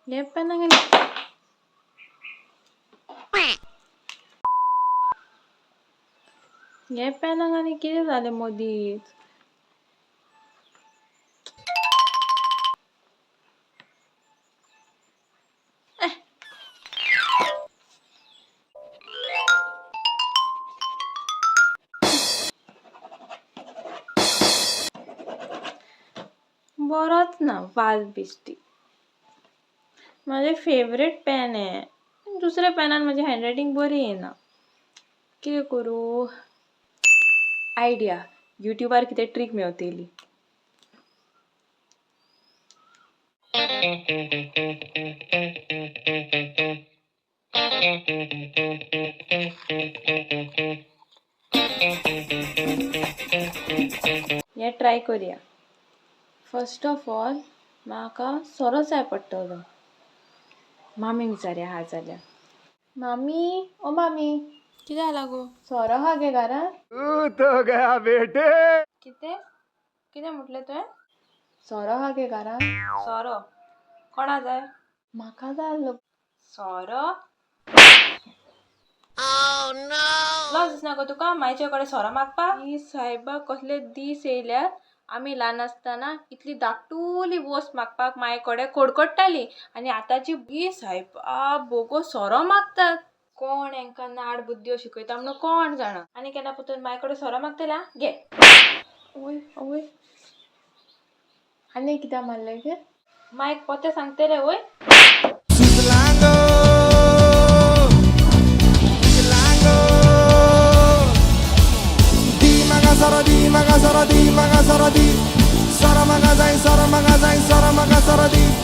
हे पेनाक हे पेनाक आनी कितें जालें मदींच? बरोच ना वाज बिश्टी. म्हाजें फेवरेट पेन हें. दुसऱ्या पेनान म्हजें हँडरायटींग बरी येना. कितें करूं? आयडिया, युट्यूबार कितें ट्रीक मेवतली. हें ट्राय करुया. फर्स्ट ऑफ ऑल म्हाका सोरो जाय पडटलो. मामीक विचारया हा जाल्यार. मामी, ओ मामी. कितें जालां गो? सोरो आहा गे घरान? तू तो गया बेटे. कितें कितें म्हटलें तुवें? सोरो आहा गे घरान? सोरो कोणा जाय? म्हाका जाय आसलो. सोरो? लज दिसना गो तुका मायचे कडेन सोरो मागपाक? ही सायबा, कसले दीस येयल्यात. आमी ल्हान आसतना इतली धाकटुली वस्त मागपाक माये कडेन कडकडटाली आनी आतांची ही सायबा बोगो सोरो मागतात. कोण हेंकां नाड बुद्ध्यो शिकयता म्हणून कोण जाणा. आनी केन्ना परतून माये कडेन सोरो मागतले आं, घे. आवय आवय, आनी कित्याक मारलें गे? मायक पोते सांगतले वय. Di maga soro di, soro maga zai, soro maga zai, soro maga soro di.